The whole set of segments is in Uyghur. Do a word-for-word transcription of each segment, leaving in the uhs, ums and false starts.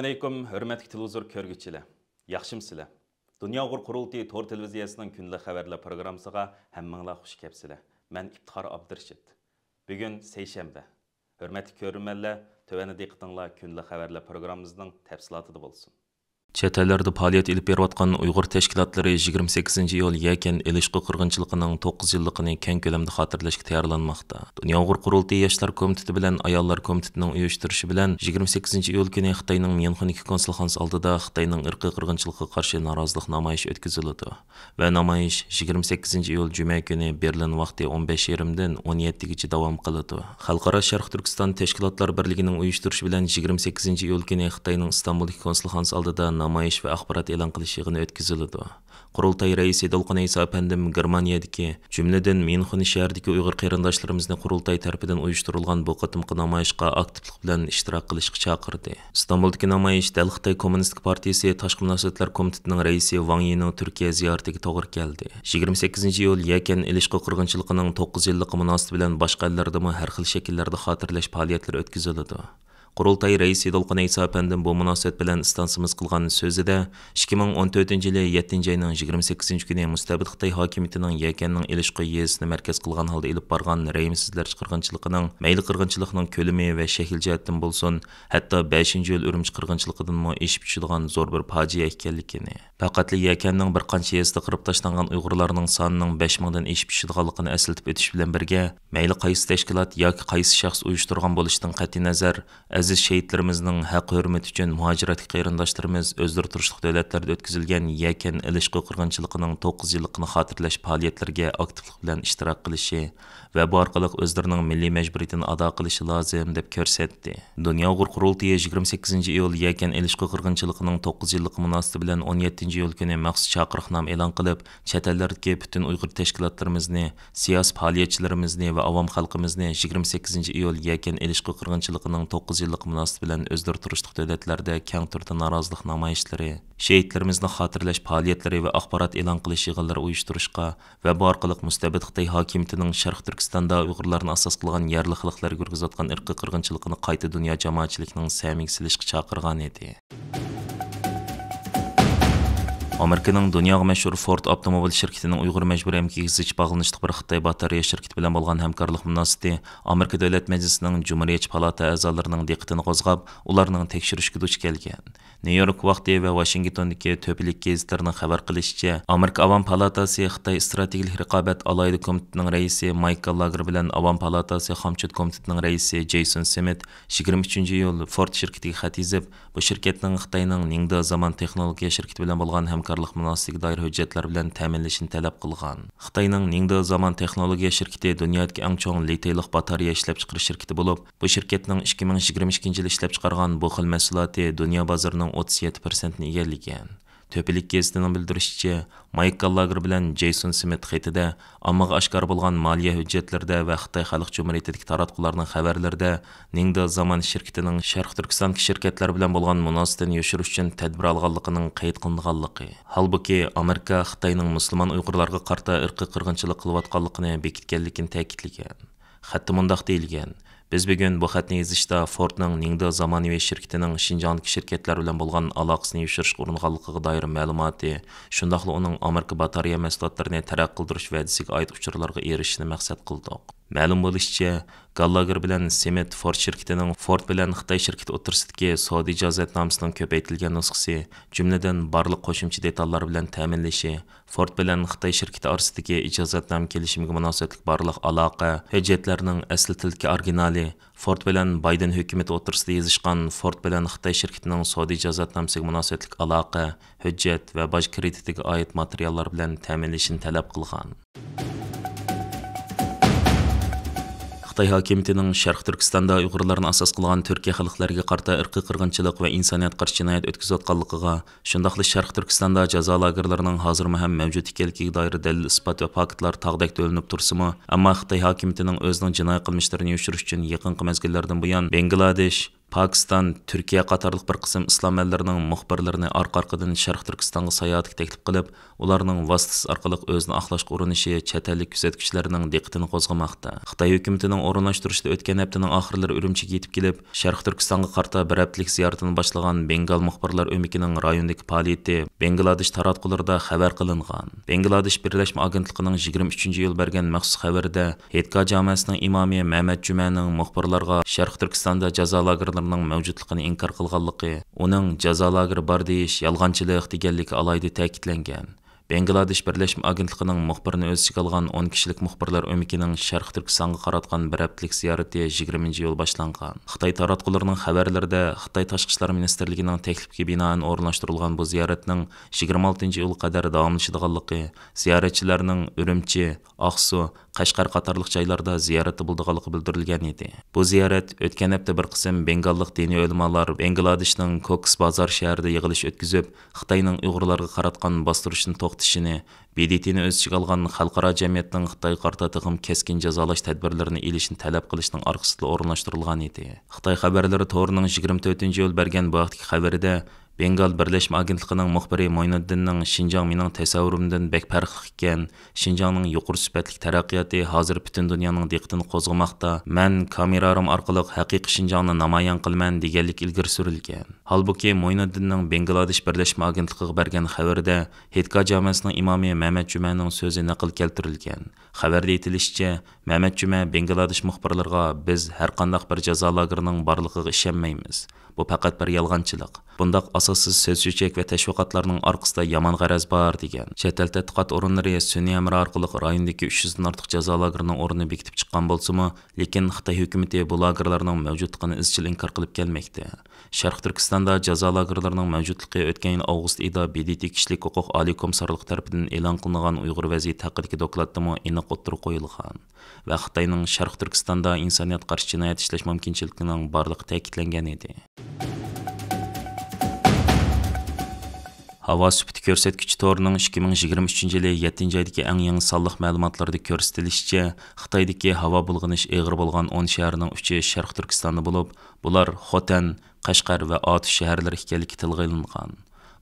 ئەلەيكۇم، ھۆرمەتلىك تېلېۋىزور كۆرگۈچىلەر. ياخشىمۇسىلەر؟ دۇنيا ئۇيغۇر قۇرۇلتىيى تور تېلېۋىزىيەسىنىڭ كۈندىلىك خەۋەرلەر پروگراممىسىغا ھەممىڭلار خۇش كەپسىلەر. مەن ئىپتىخار ئابدۇرېشىت. بۈگۈن سەيشەنبە. ھۆرمەتلىك كۆرۈرمەنلەر، تۆۋەندە دىققىتىڭلار كۈندىلىك خەۋەرلەر پروگراممىمىزنىڭ تەپسىلاتىدا بولسۇن. چەت ئەللەردە پائالىيەت ئېلىپ بېرىۋاتقان ئۇيغۇر تەشكىلاتلىرى يىگىرمە سەككىزىنچى ئىيۇل يەكەن ئېلىشقا قىرغىنچىلىقىنىڭ توققۇز يىللىقىنى كەڭ كۆلەمدە خاتىرىلەشكە تەييارلانماقتا. دۇنيا ئۇيغۇر قۇرۇلتىيى ياشلار كومىتېتى بىلەن ئاياللار كومىتېتىنىڭ ئۇيۇشتۇرۇشى بىلەن يىگىرمە سەككىزىنچى ئىيۇل كۈنى خىتاينىڭ ميۇنخېندىكى كونسۇلخانىسى ئالدىدا خىتاينىڭ ئىرقىي قىرغىنچىلىقىغا قارشى نارازىلىق نامايىشى ئۆتكۈزۈلىدۇ. ۋە نامايىش يىگىرمە سەككىزىنچى ئىيۇل جۈمە كۈنى بېرلىن ۋاقتى ئون بەش يېرىمدىن ئون يەتتىگىچە داۋام قىلىدۇ. خەلقئارا شەرقىي تۈركىستان تەشكىلاتلار بىرلىكىنىڭ ئۇيۇشتۇرۇشى بىلەن يىگىرمە سەككىزىنچى ئىيۇل كۈنى خىتاينىڭ ئىستانبۇلدىكى كونسۇلخانىسى ئالدىدا نامايىش ۋە ئاخبارات ئېلان قىلىش يىغىنى ئۆتكۈزۈلىدۇ. قۇرۇلتاي رەئىسى دولقۇن ئەيسا ئەپەندىم گېرمانىيەدىكى، جۈملىدىن ميۇنخېن شەھىرىدىكى ئۇيغۇر قېرىنداشلىرىمىزنى قۇرۇلتاي تەرىپىدىن ئۇيۇشتۇرۇلغان بۇ قېتىمقى نامايىشقا ئاكتىپلىق بىلەن ئىشتىراك قىلىشقا چاقىردى. ئىستانبۇلدىكى نامايىش دەل خىتاي كوممۇنىستىك پارتىيىسى تاشقى مۇناسىۋەتلەر كومىتېتىنىڭ رەئىسى ۋاڭ يىنىڭ تۈركىيە زىيارىتىگە توغرا كەلدى. يىگىرمە سەككىزىنچى ئىيۇل يەكەن ئېلىشقا قىرغىنچىلىقىنىڭ توققۇز يىللىقى مۇناسىۋىتى بىلەن باشقا ئەللەردىمۇ ھەر خىل شەكىللەردە خاتىرىلەش پائالىيەتلىرى ئۆتكۈزۈلىدۇ. قۇرۇلتاي رەئىسى دولقۇن ئەيسا ئەپەندىم بۇ مۇناسىۋەت بىلەن ئىستانسىمىز قىلغان سۆزىدە، ئىككى مىڭ ئون تۆتىنچى يىلى يەتتىنچى ئاينىڭ يىگىرمە سەككىزىنچى كۈنى مۇستەبىت خىتاي ھاكىمىيىتىنىڭ يەكەننىڭ ئېلىشقا يېزىسىنى مەركەز قىلغان ھالدا ئېلىپ بارغان رەھىمسىزلەرچە قىرغىنچىلىقىنىڭ مەيلى قىرغىنچىلىقنىڭ كۆلىمى ۋە شەكلى جەھەتتىن بولسۇن، ھەتتا بەشىنچى ئىيۇل ئۈرۈمچى قىرغىنچىلىقىدىنمۇ ئېشىپ چۈشىدىغان زور بىر پاجىئە ئىكەنلىكىنى، پەقەتلا يەكەننىڭ بىر قانچە يېزىسىدا قىرىپ تاشلانغان ئۇيغۇرلارنىڭ سانىنىڭ بەش مىڭدىن ئېشىپ چۈشىدىغانلىقىنى ئەسلىتىپ ئۆتۈش بىلەن بىرگە، مەيلى قايسى تەشكىلات ياكى قايسى شەخس ئۇيۇشتۇرغان بولۇشىدىن قەتئىينەزەر، ئەزىز شېھىتلىرىمىزنىڭ ھەق-ھۆرمىتى ئۈچۈن مۇھاجىرەتتىكى قېرىنداشلىرىمىز ئۆزلىرى تۇرۇشلۇق دۆلەتلەردە ئۆتكۈزۈلگەن يەكەن ئېلىشقا قىرغىنچىلىقىنىڭ توققۇز يىللىقىنى خاتىرىلەش پائالىيەتلىرىگە ئاكتىپلىق بىلەن ئىشتىراك قىلىشى ۋە بۇ ئارقىلىق ئۆزلىرىنىڭ مىللىي مەجبۇرىيىتىنى ئادا قىلىشى لازىم، دەپ كۆرسەتتى. دۇنيا ئۇيغۇر قۇرۇلتىيى يىگىرمە سەككىزىنچى ئىيۇل يەكەن ئېلىشقا قىرغىنچىلىقىنىڭ توققۇز يىللىقى مۇناسىۋىتى بىلەن ئون يەتتىنچى ئىيۇل كۈنى مەخسۇس چاقىرىقنامە ئېلان قىلىپ، چەت ئەللەردىكى پۈتۈن ئۇيغۇر تەشكىلاتلىرىمىزنى، سىياسىي پائالىيەتچىلىرىمىزنى ۋە ئاۋام خەلقىمىزنى يىگىرمە سەككىزىنچى ئىيۇل يەكەن ئېلىشقا قىرغىنچىلىقىنىڭ توققۇز يىللىقى مۇناسىۋىتى بىلەن ئۆزلىرى تۇرۇشلۇق دۆلەتلەردە كەڭ تۈردە نارازىلىق نامايىشلىرى، شېھىتلىرىمىزنى خاتىرىلەش پائالىيەتلىرى ۋە ئاخبارات ئېلان قىلىش يىغىنلىرى ئۇيۇشتۇرۇشقا ۋە بۇ ئارقىلىق مۇستەبىت خىتاي ھاكىمىيىتىنىڭ شەرقىي تۈركىستاندا ئۇيغۇرلارنى ئاساس قىلغان يەرلىك خەلقلەرگە يۈرگۈزۈۋاتقان ئىرقىي قىرغىنچىلىقىنى قايتا دۇنيا جامائەتچىلىكىنىڭ سەمىگە سېلىشقا چاقىرغانىدى. ئامېرىكىنىڭ دۇنياغا مەشھۇر فورد ئاپتوموبىل شىركىتىنىڭ ئۇيغۇر مەجبۇرىي ئەمگىكىگە زىچ باغلىنىشلىق بىر خىتاي باتارېيە شىركىتى بىلەن بولغان ھەمكارلىق مۇناسىۋىتى ئامېرىكا دۆلەت مەجلىسىنىڭ جۇمھۇرىيەتچى پالاتا ئەزالىرىنىڭ دىققىتىنى قوزغاپ، ئۇلارنىڭ تېكشۈرۈشىگە دۇچ كەلگەن. نيۇ يورك ۋاقتى ۋە ۋاشىنگتوندىكى تۆپىلىك گېزىتلىرىنىڭ خەۋەر قىلىشىچە، ئامېرىكا ئاۋام پالاتاسى خىتاي ئىستراتېگىيەلىك رىقابەت ئالاھىدە كومىتېتىنىڭ رەئىسى مايك گاللاگېر بىلەن ئاۋام پالاتاسى خامچوت كومىتېتىنىڭ رەئىسى جېيسون سمىت يىگىرمە ئۈچىنچى ئىيۇل فورد شىركىتىگە خەت يېزىپ، بۇ شىركەتنىڭ خىتاينىڭ نىڭدې زامان تېخنولوگىيە شىركىتى بىلەن بولغان ھەمكارلىق مۇناسىۋىتىگە دائىر ھۆججەتلەر بىلەن تەمىنلىشىنى تەلەپ قىلغان. خىتاينىڭ نىڭدې زامان تېخنولوگىيە شىركىتى دۇنيادىكى ئەڭ چوڭ لىتىيلىق باتارېيە ئىشلەپچىقىرىش شىركىتى بولۇپ، بۇ شىركەتنىڭ ئىككى مىڭ يىگىرمە ئىككىنچى يىلى ئىشلەپچىقارغان بۇ خىل مەھسۇلاتى دۇنيا بازىرىنىڭ ئوتتۇز يەتتە پىرسەنتىنى ئىگىلىگەن. تۆپىلىك گېزىتىنىڭ بىلدۈرۈشىچە، مايك گاللاگېر بىلەن جېيسون سمىت خېتىدە، ئاممىغا ئاشكارا بولغان مالىيە ھۆججەتلىرىدە ۋە خىتاي خەلق جۇمھۇرىيىتىدىكى تاراتقۇلارنىڭ خەۋەرلىرىدە نىڭدې زامان شىركىتىنىڭ شەرقىي تۈركىستاندىكى شىركەتلەر بىلەن بولغان مۇناسىۋىتىنى يوشۇرۇش ئۈچۈن تەدبىر ئالغانلىقىنىڭ قەيت قىلىنغانلىقى، ھالبۇكى، ئامېرىكا خىتاينىڭ مۇسۇلمان ئۇيغۇرلارغا قارىتا ئىرقىي قىرغىنچىلىق قىلىۋاتقانلىقىنى بېكىتكەنلىكىنى تەكىتلىگەن. خەتتە مۇنداق دېيىلگەن: بىز بۈگۈن بۇ خەتنى يېزىشتا فوردنىڭ نىڭدې زامانىۋى شىركىتىنىڭ شىنجاڭدىكى شىركەتلەر بىلەن بولغان ئالاقىسىنى يوشۇرۇشقا ئۇرۇنغانلىقىغا دائىر مەلۇماتى، شۇنداقلا ئۇنىڭ ئامېرىكا باتارېيە مەھسۇلاتلىرىنى تەرەققىي قىلدۇرۇش ۋەدىسىگە ئائىت ئۇچۇرلارغا ئېرىشىشنى مەقسەت قىلدۇق. مەلۇم بولۇشىچە، گاللاگېر بىلەن سمىت فورد شىركىتىنىڭ فورد بىلەن خىتاي شىركىتى ئوتتۇرىسىدىكى سودا ئىجازەتنامىسىنىڭ كۆپەيتىلگەن نۇسخىسى، جۈملىدىن بارلىق قوشۇمچە دېتاللار بىلەن تەمىنلىشى، فورد بىلەن خىتاي شىركىتى ئارىسىدىكى ئىجازەتنامە كېلىشىمىگە مۇناسىۋەتلىك بارلىق ئالاقە، ھۆججەتلەرنىڭ ئەسلى تىلدىكى ئورىگىنالى، فورد بىلەن بايدېن ھۆكۈمىتى ئوتتۇرىسىدا يېزىشقان فورد بىلەن خىتاي شىركىتىنىڭ سودا ئىجازەتنامىسىگە مۇناسىۋەتلىك ئالاقە، ھۆججەت ۋە باج كرېدىتىگە ئائىت ماتېرىياللار بىلەن تەمىنلىشىنى تەلەپ قىلغان. خىتاي ھاكىمىيىتىنىڭ شەرقىي تۈركىستاندا ئۇيغۇرلارنى ئاساس قىلغان تۈركىي خەلقلەرگە قارىتا ئىرقىي قىرغىنچىلىق ۋە ئىنسانىيەتكە قارشى جىنايەت ئۆتكۈزۈۋاتقانلىقىغا، شۇنداقلا شەرقىي تۈركىستاندا جازا لاگېرلىرىنىڭ ھازىرمۇ ھەم مەۋجۇت ئىكەنلىكىگە دائىر دەلىل-ئىسپات ۋە پاكىتلار تاغدەك تۆلىنىپ تۇرسىمۇ، ئەمما خىتاي ھاكىمىيىتىنىڭ ئۆزىنىڭ جىنايى قىلمىشلىرىنى يوشۇرۇش ئۈچۈن يېقىنقى مەزگىللەردىن بۇيان بەنگلادېش، پاكىستان، تۈركىيە قاتارلىق بىر قىسىم ئىسلام ئەللىرىنىڭ مۇخبىرلىرىنى ئارقا-ئارقىدىن شەرقىي تۈركىستانغا ساياھەتكە تەكلىپ قىلىپ، ئۇلارنىڭ ۋاسىتىسى ئارقىلىق ئۆزىنى ئاقلاشقا ئۇرۇنۇشى چەت ئەللىك كۆزەتكۈچىلەرنىڭ دىققىتىنى قوزغىماقتا. خىتاي ھۆكۈمىتىنىڭ ئورۇنلاشتۇرۇشىدا ئۆتكەن ھەپتىنىڭ ئاخىرلىرى ئۈرۈمچىگە يېتىپ كېلىپ، شەرقىي تۈركىستانغا قارىتا بىر ھەپتىلىك زىيارىتىنى باشلىغان بېنگال مۇخبىرلار ئۆمىكىنىڭ رايوندىكى پائالىيىتى بەنگلادېش تاراتقۇلىرىدا خەۋەر قىلىنغان. بەنگلادېش بىرلەشمە ئاگېنتلىقىنىڭ يىگىرمە ئۈچىنچى ئىيۇل بەرگەن مەخسۇس خەۋىرىدە، ھېتكا جامەسىنىڭ ئىمامى مەمەت جۈمەنىڭ مۇخبىرلارغا شەرقىي تۈركىستاندا جازا لاگېرلىرىنىڭ مەۋجۇتلۇقىنى ئىنكار قىلغانلىقى، ئۇنىڭ جازا لاگېرى بار دېيىش يالغانچىلىق دېگەنلىكى ئالاھىدە تەكىتلەنگەن. بەنگلادېش بىرلەشمە ئاگېنتلىقىنىڭ مۇخبىرىنى ئۆز ئىچىگە ئالغان ئون كىشىلىك مۇخبىرلار ئۆمىكىنىڭ شەرقىي تۈركىستانغا قاراتقان بىر ھەپتىلىك زىيارىتى يىگىرمىنچى ئىيۇل باشلانغان. خىتاي تاراتقۇلىرىنىڭ خەۋەرلىرىدە، خىتاي تاشقى ئىشلار مىنىستىرلىكىنىڭ تەكلىپىگە بىنائەن ئورۇنلاشتۇرۇلغان بۇ زىيارەتنىڭ يىگىرمە ئالتىنچى ئىيۇلغا قەدەر داۋاملىشىدىغانلىقى، زىيارەتچىلەرنىڭ ئۈرۈمچى، ئاقسۇ، قەشقەر قاتارلىق جايلاردا زىيارەتتە بولىدىغانلىقى بىلدۈرۈلگەن ئىدى. بۇ زىيارەت ئۆتكەن ھەپتە بىر قىسىم بېنگاللىق دىنىي ئۆلىمالار بەنگلادېشنىڭ كوكس بازار شەھىرىدە يىغىلىش ئۆتكۈزۈپ، خىتاينىڭ ئۇيغۇرلارغا قاراتقان باستۇرۇشنى توختىتىشىنى، ب د ت نى ئۆز ئىچىگە ئالغان خەلقئارا جەمئىيەتنىڭ خىتايغا قارىتا تېخىمۇ كەسكىن جازالاش تەدبىرلىرىنى ئېلىشنى تەلەپ قىلىشنىڭ ئارقىسىدا ئورۇنلاشتۇرۇلغان ئىدى. خىتاي خەۋەرلىرى تورىنىڭ يىگىرمە تۆتىنچى ئىيۇل بەرگەن بۇ ھەقتىكى خەۋىرىدە، بېنگال بىرلەشمە ئاگېنتلىقىنىڭ مۇخبىرى موينۇددىننىڭ «شىنجاڭ مېنىڭ تەسەۋۋۇرۇمدىن بەك پەرقلىق ئىكەن، شىنجاڭنىڭ يۇقىرى سۈپەتلىك تەرەققىياتى ھازىر پۈتۈن دۇنيانىڭ دىققىتىنى قوزغىماقتا، مەن كامېرالىرىم ئارقىلىق ھەقىقىي شىنجاڭنى نامايان قىلىمەن» دېگەنلىكى ئىلگىرى سۈرۈلگەن. ھالبۇكى، موينۇددىننىڭ بېنگلادېش بىرلەشمە ئاگېنتلىقىغا بەرگەن خەۋىرىدە ھېتكا جامەسىنىڭ ئىمامى مەمەت جۈمەنىڭ سۆزى نەقىل كەلتۈرۈلگەن. خەۋەردە ئېيتىلىشىچە، مەمەت جۈمە بېنگلادېش مۇخبىرلىرىغا، «بىز ھەرقانداق بىر جازا لاگېرىنىڭ بارلىقىغا ئىشەنمەيمىز. بۇ پەقەت بىر يالغانچىلىق. بۇنداق ئاساسسىز سۆز-چۆچەك ۋە تەشۋىقاتلارنىڭ ئارقىسىدا يامان غەرەز بار» دېگەن. چەت ئەل تەتقىقات ئورۇنلىرى سۈنئىي ھەمراھ ئارقىلىق رايوندىكى ئۈچ يۈزدىن ئارتۇق جازا لاگېرىنىڭ ئورنىنى بېكىتىپ چىققان بولسىمۇ، لېكىن خىتاي ھۆكۈمىتى بۇ لاگېرلارنىڭ مەۋجۇتلۇقىنى ئىزچىل ئىنكار قىلىپ كەلمەكتە. شەرقىي تۈركىستاندا جازا لاگېرلىرىنىڭ مەۋجۇتلۇقى ئۆتكەن يىل ئاۋغۇست ئېيىدا ب د ت كىشىلىك ھوقۇق ئالىي كومىسسارلىقى تەرىپىدىن ئېلان قىلىنغان ئۇيغۇر ۋەزىيىتى ھەققىدىكى دوكلاتتىمۇ ئېنىق ئوتتۇرىغا قويۇلغان ۋە خىتاينىڭ شەرقىي تۈركىستاندا ئىنسانىيەتكە قارشى جىنايەت ئىشلەش مۇمكىنچىلىكىنىڭ بارلىقى تەكىتلەنگەن ئىدى. ھاۋا سۈپىتى كۆرسەتكۈچى تورىنىڭ ئىككى مىڭ يىگىرمە ئۈچىنچى يىلى يەتتىنچى ئايدىكى ئەڭ يېڭى سانلىق مەلۇماتلىرىدا كۆرسىتىلىشىچە، خىتايدىكى ھاۋا بۇلغىنىش ئېغىر بولغان ئون شەھەرنىڭ ئۈچى شەرقىي تۈركىستاندا بولۇپ، بۇلار خوتەن، قەشقەر ۋە ئاتۇش شەھەرلىرى ئىكەنلىكى تىلغا ئېلىنغان.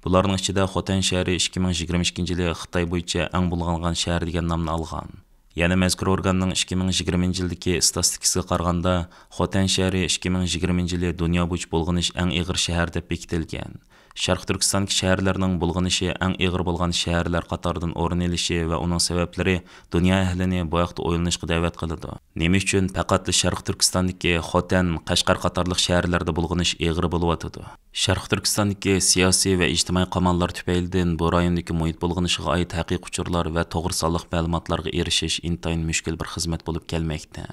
بۇلارنىڭ ئىچىدە خوتەن شەھىرى ئىككى مىڭ يىگىرمە ئىككىنچى يىلى خىتاي بويىچە ئەڭ بۇلغانغان شەھەر دېگەن نامنى ئالغان. يەنە مەزكۇر ئورگاننىڭ ئىككى مىڭ يىگىرمىنچى يىلدىكى ئىستاتىستىكىسىغا قارىغاندا، خوتەن شەھىرى ئىككى مىڭ يىگىرمىنچى يىلى دۇنيا بويىچە بۇلغىنىش ئەڭ ئېغىر شەھەر دەپ بېكىتىلگەن. شەرقىي تۈركىستاندىكى شەھەرلەرنىڭ بۇلغىنىشى ئەڭ ئېغىر بولغان شەھەرلەر قاتارىدىن ئورۇن ئېلىشى ۋە ئۇنىڭ سەۋەبلىرى دۇنيا ئەھلىنى بۇ ھەقتە ئويلىنىشقا دەۋەت قىلىدۇ. نېمە ئۈچۈن پەقەتلا شەرقىي تۈركىستاندىكى خوتەن، قەشقەر قاتارلىق شەھەرلەردە بۇلغىنىش ئېغىر بولۇۋاتىدۇ؟ شەرقىي تۈركىستاندىكى سىياسىي ۋە ئىجتىمائىي قاماللار تۈپەيلىدىن بۇ رايوندىكى مۇھىت بۇلغىنىشىغا ئائىت ھەقىقىي ئۇچۇرلار ۋە توغرا سانلىق مەلۇماتلارغا ئېرىشىش ئىنتايىن مۈشكۈل بىر خىزمەت بولۇپ كەلمەكتە.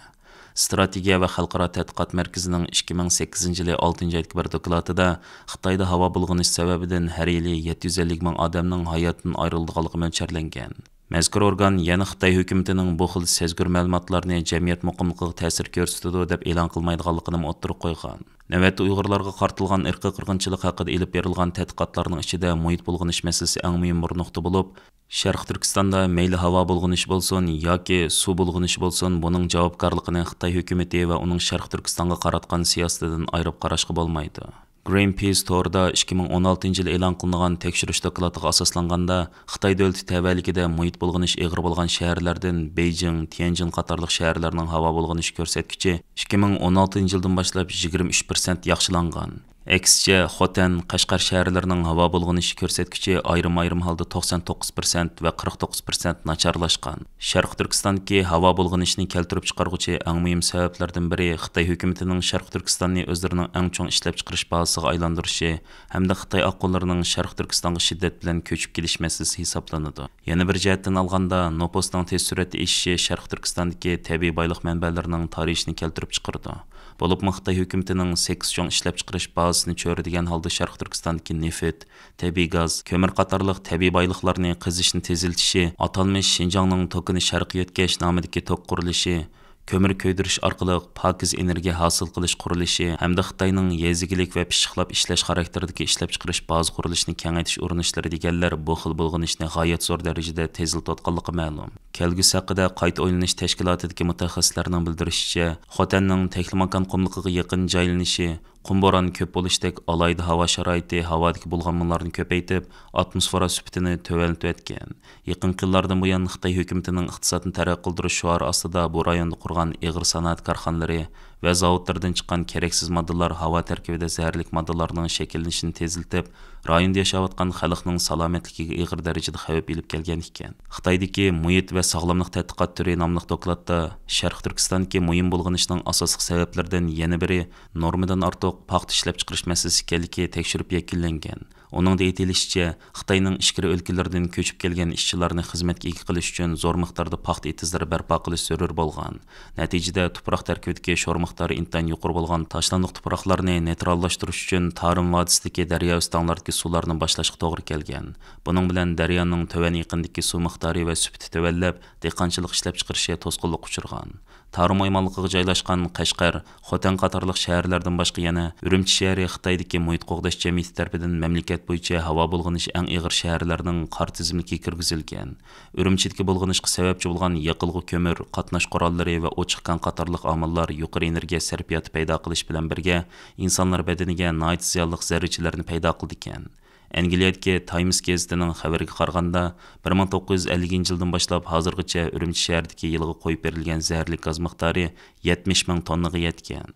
ئىستراتېگىيە ۋە خەلقئارا تەتقىقات مەركىزىنىڭ ئىككى مىڭ سەككىزىنچى يىلى ئالتىنچى ئايدىكى بىر دوكلاتىدا خىتايدا ھاۋا بۇلغىنىش سەۋەبىدىن ھەر يىلى يەتتە يۈز ئەللىك مىڭ ئادەمنىڭ ھاياتىدىن ئايرىلىدىغانلىقى مۆلچەرلەنگەن. مەزكۇر ئورگان يەنە خىتاي ھۆكۈمىتىنىڭ بۇ خىل سەزگۈر مەلۇماتلارنى جەمئىيەت مۇقىملىقىغا تەسىر كۆرسىتىدۇ دەپ ئېلان قىلمايدىغانلىقىنىمۇ ئوتتۇرىغا قويغان. نۆۋەتتە ئۇيغۇرلارغا قارىتىلغان ئىرقىي قىرغىنچىلىق ھەققىدە ئېلىپ بېرىلغان تەتقىقاتلارنىڭ ئىچىدە مۇھىت بۇلغىنىش مەسىلىسى ئەڭ مۇھىم بىر نۇقتا بولۇپ، شەرقىي تۈركىستاندا مەيلى ھاۋا بۇلغىنىشى بولسۇن ياكى سۇ بۇلغىنىشى بولسۇن، بۇنىڭ جاۋابكارلىقىنى خىتاي ھۆكۈمىتى ۋە ئۇنىڭ شەرقىي تۈركىستانغا قاراتقان سىياسىتىدىن ئايرىپ قاراشقا بولمايدۇ. گرىنپىس تورىدا ئىككى مىڭ ئون ئالتىنچى يىلى ئېلان قىلىنغان تەكشۈرۈش دوكلاتىغا ئاساسلانغاندا، خىتاي دۆلىتى تەۋەلىكىدە مۇھىت بۇلغىنىش ئېغىر بولغان شەھەرلەردىن بېيجىڭ، تيەنجىن قاتارلىق شەھەرلەرنىڭ ھاۋا بۇلغىنىش كۆرسەتكۈچى ئىككى مىڭ ئون ئالتىنچى يىلدىن باشلاپ يىگىرمە ئۈچ پىرسەنت ياخشىلانغان. ئەكسىچە، خوتەن، قەشقەر شەھەرلىرىنىڭ ھاۋا بۇلغىنىش كۆرسەتكۈچى ئايرىم-ئايرىم ھالدا توقسان توققۇز پىرسەنت ۋە قىرىق توققۇز پىرسەنت ناچارلاشقان. شەرقىي تۈركىستاندىكى ھاۋا بۇلغىنىشىنى كەلتۈرۈپ چىقارغۇچى ئەڭ مۇھىم سەۋەبلەردىن بىرى خىتاي ھۆكۈمىتىنىڭ شەرقىي تۈركىستاننى ئۆزلىرىنىڭ ئەڭ چوڭ ئىشلەپچىقىرىش بازىسىغا ئايلاندۇرۇشى ھەمدە خىتاي ئاققۇنلىرىنىڭ شەرقىي تۈركىستانغا شىددەت بىلەن كۆچۈپ كېلىش مەسىلىسى ھېسابلىنىدۇ. يەنە بىر جەھەتتىن ئالغاندا، نوپۇسنىڭ تېز سۈرئەتتە ئېشىشى شەرقىي تۈركىستاندىكى تەبىئىي بايلىق مەنبەلىرىنىڭ تارىيىشىنى كەلتۈرۈپ چىقىرىدۇ. بولۇپمۇ خىتاي ھۆكۈمىتىنىڭ سەككىز چوڭ ئىشلەپچىقىرىش بازىسىنى چۆرىدىگەن ھالدا شەرقىي تۈركىستاندىكى نېفىت، تەبىئىي گاز، كۆمۈر قاتارلىق تەبىئىي بايلىقلارنى قېزىشنى تېزلىتىشى، ئاتالمىش شىنجاڭنىڭ توكىنى شەرققە يۆتكەش نامىدىكى توك قۇرۇلۇشى، كۆمۈر كۆيدۈرۈش ئارقىلىق پاكىز ئېنېرگىيە ھاسىل قىلىش قۇرۇلۇشى ھەمدە خىتاينىڭ يېزا ئىگىلىك ۋە پىششىقلاپ ئىشلەش خاراكتېرىدىكى ئىشلەپچىقىرىش بازا قۇرۇلۇشىنى كېڭەيتىش ئۇرۇنۇشلىرى دېگەنلەر بۇ خىل بۇلغىنىشنى غايەت زور دەرىجىدە تېزلىتىۋاتقانلىقى مەلۇم. كەلگۈسى ھەققىدە قايتا ئويلىنىش تەشكىلاتىدىكى مۇتەخەسسىسلەرنىڭ بىلدۈرۈشىچە، خوتەننىڭ تەكلىماكان قۇملۇقىغا يېقىن جايلىنىشى، قۇم بوران كۆپ بولۇشتەك ئالاھىدە ھاۋا شارائىتى ھاۋادىكى بۇلغانمىلارنى كۆپەيتىپ، ئاتموسفېرا سۈپىتىنى تۆۋەنلىتىۋەتكەن. يېقىنقى يىللاردىن بۇيان خىتاي ھۆكۈمىتىنىڭ ئىقتىسادنى تەرەققىي قىلدۇرۇش شوئارى ئاستىدا بۇ رايوندا قۇرغان ئېغىر سانائەت كارخانىلىرى ۋە زاۋۇتلىرىدىن چىققان كېرەكسىز ماددىلار ھاۋا تەركىبىدە زەھەرلىك ماددىلارنىڭ شەكىللىنىشىنى تېزلىتىپ، رايوندا ياشاۋاتقان خەلقنىڭ سالامەتلىكىگە ئېغىر دەرىجىدە خەۋپ ئېلىپ كەلگەن ئىكەن. خىتايدىكى مۇھىت ۋە ساغلاملىق تەتقىقات تۈرى ناملىق دوكلاتتا شەرقىي تۈركىستاندىكى مۇھىم بۇلغىنىشنىڭ ئاساسلىق سەۋەبلىرىدىن يەنە بىرى نورمىدىن ئارتۇق پاختا ئىشلەپچىقىرىش مەسىلىسى ئىكەنلىكى تەكشۈرۈپ يەكۈنلەنگەن. ئۇنىڭدا ئېيتىلىشىچە، خىتاينىڭ ئىچكىرى ئۆلكىلىرىدىن كۆچۈپ كەلگەن ئىشچىلارنى خىزمەتكە ئىگە قىلىش ئۈچۈن زور مىقداردا پاختا ئېتىزلىرى بەرپا قىلىش زۆرۈر بولغان. نەتىجىدە، تۇپراق تەركىبىدىكى شور مىقدارى ئىنتايىن يۇقىرى بولغان تاشلاندۇق تۇپراقلارنى نېيتراللاشتۇرۇش ئۈچۈن تارىم ۋادىسىدىكى دەريا ئۆستەڭلەردىكى سۇلارنى باشلاشقا توغرا كەلگەن. بۇنىڭ بىلەن دەريانىڭ تۆۋەن ئېقىندىكى سۇ مىقدارى ۋە سۈپىتى تۆۋەنلەپ، دېھقانچىلىق ئىشلەپچىقىرىشى توسقۇنلۇققا ئۇچرىغان. تارىم ئايمانلىقىغا جايلاشقان قەشقەر، خوتەن قاتارلىق شەھەرلەردىن باشقا يەنە ئۈرۈمچى شەھىرى خىتايدىكى مۇھىت قوغداش جەمئىيىتى تەرىپىدىن مەملىكەت بويىچە ھاۋا بۇلغىنىشى ئەڭ ئېغىر شەھەرلەرنىڭ قارا تىزىملىكىگە كىرگۈزۈلگەن. ئۈرۈمچىدىكى بۇلغىنىشقا سەۋەبچى بولغان يېقىلغۇ كۆمۈر، قاتناش قوراللىرى ۋە ئوچۇق كان قاتارلىق ئامىللار يۇقىرى ئېنېرگىيە سەرپىياتى پەيدا قىلىش بىلەن بىرگە، ئىنسانلار بەدىنىگە ناھايىتى زىيانلىق زەررىچىلەرنى پەيدا قىلىدىكەن. ئەنگلىيەدىكى تايمس گېزىتىنىڭ خەۋىرىگە قارىغاندا، بىر مىڭ توققۇز يۈز ئەللىكىنچى يىلدىن باشلاپ ھازىرغىچە ئۈرۈمچى شەھىرىدىكى يىلغا قويۇپ بېرىلگەن زەھەرلىك گاز مىقدارى يەتمىش مىڭ توننىغا يەتكەن.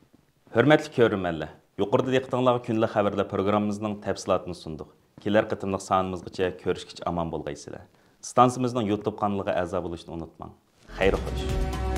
ھۆرمەتلىك كۆرۈرمەنلەر، يۇقىرىدا دىققىتىڭلارغا كۈندىلىك خەۋەرلەر پروگراممىمىزنىڭ تەپسىلاتىنى سۇندۇق. كېلەر قېتىملىق سانىمىزغىچە كۆرۈشكىچە ئامان بولغايسىلەر. ئىستانسىمىزنىڭ يۇتۇب قانىلىغا ئەزا بولۇشنى ئۇنتۇماڭ. خەير خوش.